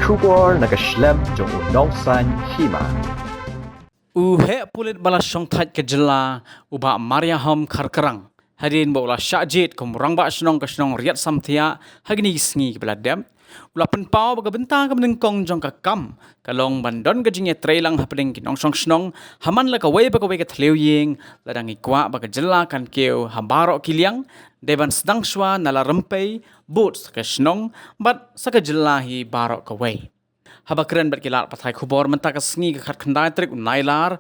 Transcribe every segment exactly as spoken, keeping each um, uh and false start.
Khubor na ka shlem jong u nongsan hima. U heh pulit ba la shongthait ka jylla, u Bah Mariahom Kharkrang, hadien ba u la shah jied kum u rangbah shnong ka shnong Riatsamthiah ha kine ki sngi kiba la dep, u la pynpaw ba ka bynta kaba nyngkong jong ka kam ka long ban don ka jingïatreilang hapdeng ki nongshong shnong ha man la kawei pa kawei ka thliew ïing, lada ngi kwah ba ka jylla kan kiew ha baroh ki liang, dei ban sdang shwa na la rympei bud sa ka shnong bad sa ka jylla hi baroh kawei. Haba kren bad ki lad pathai khubor mynta ka sngi ka khatkhyndai tarik u Nailar,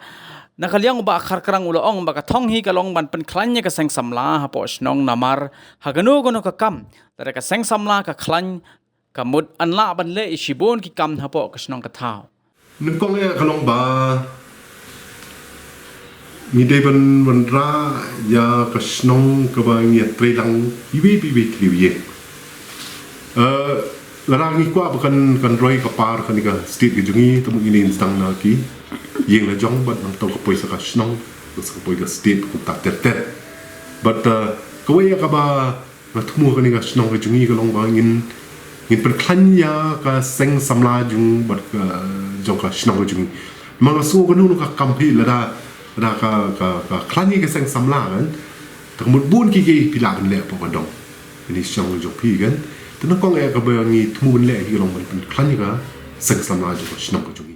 na ka liang u Bah Kharkrang u la ong ba ka thong hi ka long ban pynkhlaiñ ïa ka seng samla hapoh shnong, namar ha kano kano ka kam, lada ka seng samla ka khlaiñ, ka mut yn lah ban leh ïa shibun ki kam hapoh ka shnong ka thaw. Nyngkong eh ka long ba ngi dei ban wanrah ïa ka shnong kaba ngi ïatreilang iwei pa iwei i thliew ïing. Eh, lada ngi kwah ba kan, kan roi ka par kane ka state ka jong ngi, te mut ngin sdang na ki ïing la jong bad nangta ka poi sa ka shnong, sa ka poi ka state kumta ter ter. Bad, eh, kawei ïa kaba nga thmu kane ka shnong ka jong ngi ka long ba ngin, ngin pynkhlaiñ ïa ka seng samla jong bad ka, jong ka shnong ka jong ngi. Namar nga sngew kano kano ka kam phi lada, lada ka, ka, ka khlaiñ ïa ka seng samla kan, te ka mut bun ki, ki phi lah ban leh hapoh ka dong. Kane shnong jong phi kan. Te nyngkong eh kaba ngi thmu ban leh hi ka long ban pynkhlaiñ ïa ka seng samla jong ka shnong ka jong ngi.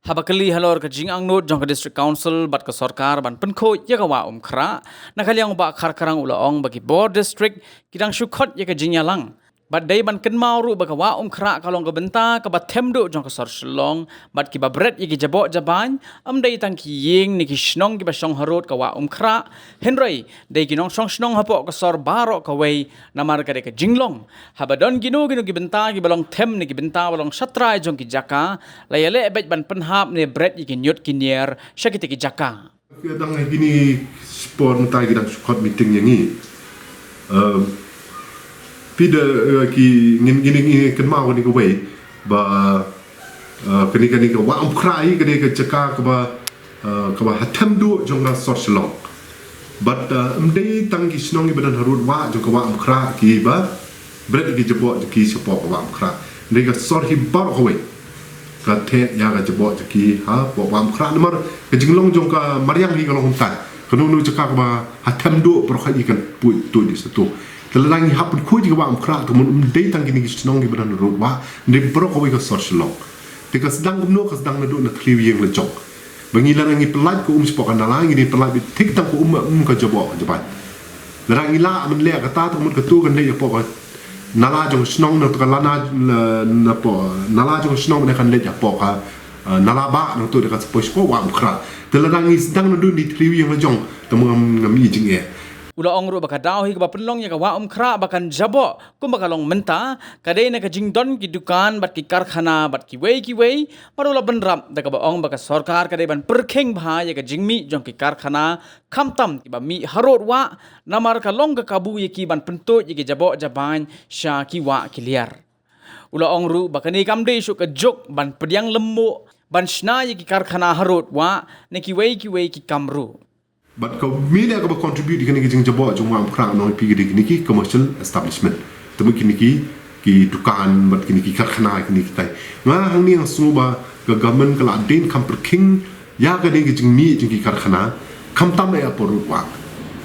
Haba kylli halor ka jingangnud jong ka District Council bad ka sorkar ban pynkhuid ïa ka Wah Umkhrah, na ka liang u Bah Kharkrang u la ong ba ki bor district ki dang shu khot ïa ka jingïalang. Bad dei ban kynmaw ruh ba ka Wah Umkhrah ka long ka bynta kaba them duh jong ka sor Shillong, bad kiba bret ïa ki jaboh jabain, ym dei tang ki ïing ne ki shnong kiba shong harud ka Wah Umkhrah, hynrei dei ki nongshong shnong hapoh ka sor baroh kawei, namar ka dei ka jinglong. Haba don kino kino ki bynta kiba long them ne ki bynta ba long shatrai jong ki jaka, la ïaleh beit ban pynhap ne bret ïa ki ñiut ki ñier sha kita ki jaka. Dang ha kine ki por mynta ki dang shu khot meeting ïa ngi. Eh, phi da, eh, ki ngin, ngin, ngin kynmaw kane kawei ba, eh, kane, kane ka Wah Umkhrah hi, kane ka jaka kaba, eh, kaba ha them duh jong ka sor Shillong. Bad, eh, ym dei tang ki shnong kiba don harud wah jong ka Wah Umkhrah kiba bret ïa ki jaboh jong ki shapoh ka Wah Umkhrah. Hynrei ka sor hi baroh kawei ka theh ïa ka jaboh jong ki hapoh Wah Umkhrah, namar ka jinglong jong ka mariang hi ka long kumta. Kano kano jaka kaba ha them duh baroh kawei kan poi tuid ïa shato. Te lada ngi hap pynkhuid ïa ka Wah Umkhrah, te mut ym dei tang kine ki shnong kiba don harud wah, hynrei baroh kawei ka sor Shillong. Te ka sdang kumno, ka sdang naduh na thliew ïing la jong. Ba ngi lada ngi pyllait ka um shapoh ka nala, ngi dei pyllait beit thik tang ka um, um ka jaboh ka jabain. Lada ngi lah ban leh kata, te ka mut kato kan leit hapoh ka nala jong ka shnong, nangta ka lana, na, napoh nala jong ka shnong, nangta kan leit hapoh ka, eh, nala bah, nangta da ka sa poi shapoh Wah Umkhrah. Te lada ngi sdang naduh na thliew ïing la jong, te mut ngam, ngam i jingeh. U la ong ruh ba ka daw hi kaba pynlong ïa ka Wah Umkhrah ba kan jaboh kumba ka long mynta, ka dei na ka jingdon ki dukan bad ki karkhana bad kiwei kiwei, bad u la bynrap da kaba ong ba ka sorkar ka dei ban pyrkhing bha ïa ka jingmih jong ki karkhana, khamtam kiba mih harud wah, namar ka long ka kabu ïa ki ban pyntuid ïa ki jaboh jabain sha ki wah ki liar. U la ong ruh ba kane kam dei shuh ka juk ban pdiang lyngngoh ban shna ïa ki karkhana harud wah, ne kiwei kiwei ki kam ruh. Bad ka mih leh kaba contribute ïa kane ka jingjaboh jong Wah Umkhrah, nong phi, ka dei kine ki commercial establishment. Te mut kine ki, ki dukan bad kine ki karkhana, kine kitai. Nga hangne nga sngew ba ka government ka la dei kham pyrkhing ïa kane ka jingmih jong ki karkhana, khamtam eh hapoh rud wah.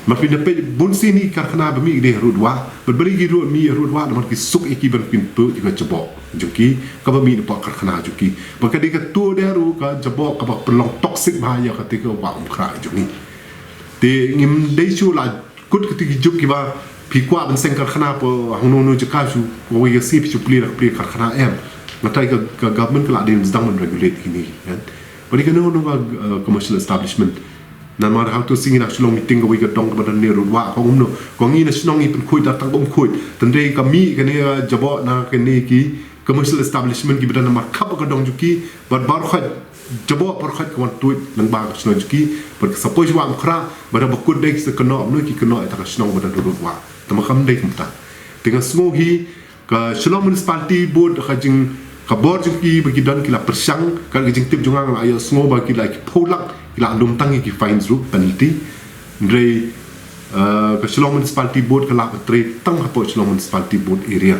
Namar phi na peit bunsien ki karkhana ba mih ki dei harud wah, bad balei ki ruh mih harud wah, namar ki suk ïa ki ban pynpoi ïa ka jaboh jong ki kaba mih napoh karkhana jong ki. Bad ka dei kato de ruh ka jaboh kaba pynlong toxic bha ïa kata ka Wah Umkhrah jong ngi. Te ngim dei shuh la kut kata ki juk kiba phi kwah ban seng karkhana hapoh hangno hangno jaka shu, kawei ka sngi phi shu plie la ka plie karkhana, em. Nga trai ka, ka government ka la dei sdang ban regulate kine, kan. Bad ïa kano kano ka, eh, commercial establishment. Namar ha kato ka sngi ngi la shu long meeting kawei ka dong kaba don ne rud wah, ka ong kumno, ka ong ngi na shnong ngi pynkhuid da tang ka um khuid. Te hynrei ka mih kane ka jaboh na kane ki commercial establishment kiba don namar khap ka dong jong ki, bad baroh khoit, jaboh baroh khoit ka wan tuid lyngba ka shnong jong ki, bad ka sa poi sha Wah Umkhrah, bad haba kut dei ki sa kynnoh, kumno ki kynnoh ïa kata ka shnong ba don rud wah. Te ma kam dei kumta. Te nga sngew hi, ka Shillong Municipality Board, ka jing, ka bor jong ki ba ki don ki la pyrshang, ka, ka jingtip jong nga nga la ïohsngew ba ki la ki phew lak, ki la lum tang ïa ki fines ruh, penalty. Hynrei, eh, ka Shillong Municipality Board ka la ka trei tang hapoh Shillong Municipality Board area.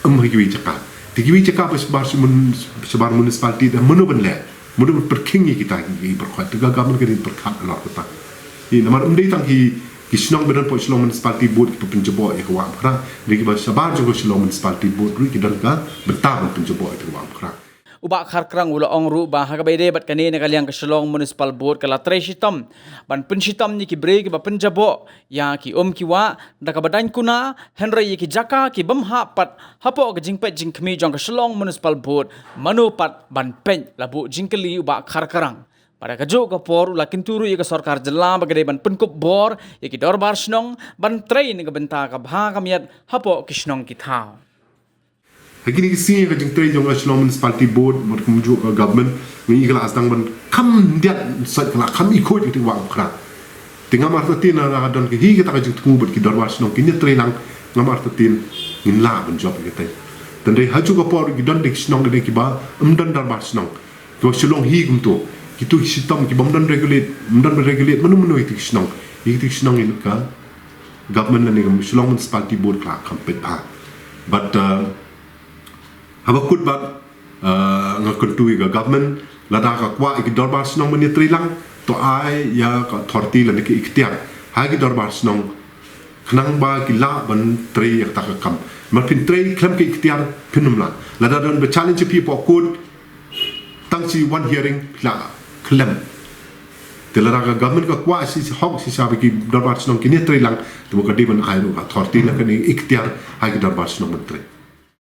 Ym ha kiwei jaka. Te kiwei jaka ba shabar shi mun-, shabar municipality da mano ban leh, mano ban pyrkhing ïa kita ki, ki pyrkhat. Te ka government ka dei ban pyrkhat halor kata. Ïa namar ym dei tang ki, ki shnong ba don hapoh Shillong Municipality Board ki pynjaboh ïa ka Wah Bakhraw, dei kiba shabar jong ka Shillong Municipality Board ruh ki don ka bynta ban pynjaboh ïa ka Wah Bakhraw. U Bah Kharkrang u la ong ruh ba ha kaba ïadei bad kane na ka liang ka Shillong Municipal Board ka la trei shitom ban pynshitom ïa ki briew kiba pynjaboh ïa ki um ki wah da kaba dang kuna, hynrei ïa ki jaka ki bym hap pat hapoh ka jingpeit jingkhmih jong ka Shillong Municipal Board, mano pat ban peit, la buh jingkylli u Bah Kharkrang. Bad ha kajuh ka por u la kyntu ruh ïa ka sorkar jylla ba ka dei ban pynkup bor ïa ki dorbar shnong ban trei na ka bynta ka bha ka miat hapoh ki shnong ki thaw. Ha kine ki sngi ka jingtrei jong ka Shillong Municipality Board bad kumjuh ka government, nga i ka la sdang ban kham ndiat sait, ka la kham i khuid ïa ka Wah Bakhraw. Te ngam artatien lada don ka hi kata ka jingthmu bad ki dorbar shnong kin ïa trei lang, ngam artatien ngin lah ban jop ïa kata. Tangba ha kajuh ka por ki don de ki shnong de kiba ym don dorbar shnong, kiba shu long hi kumto. Kito ki shitom kiba ym don regulate, ym don ban regulate mano mano ïa kito ki shnong. Ïa kito ki shnong ïa ka government lane ka Shillong Municipality Board ka la kham peit bha. Bad, uh, haba kut bad, uh, nga kyntu ïa ka government, lada ka kwah ïa ki dorbar shnong ban ïa trei lang, to ai ïa ka authority lane ka iktiar ha ki dorbar shnong khnang ba ki lah ban trei ïa kata ka kam. Namar phin trei khlem ka iktiar phin ym lah. Lada don ba challenge phi hapoh court, tang shi one hearing phi lah khlem. Te lada ka government ka kwah shi, shi hok shi sha ba ki dorbar shnong kin ïa trei lang, te mo ka dei ban ai ruh ka authority lane ka iktiar ha ki dorbar shnong ban trei.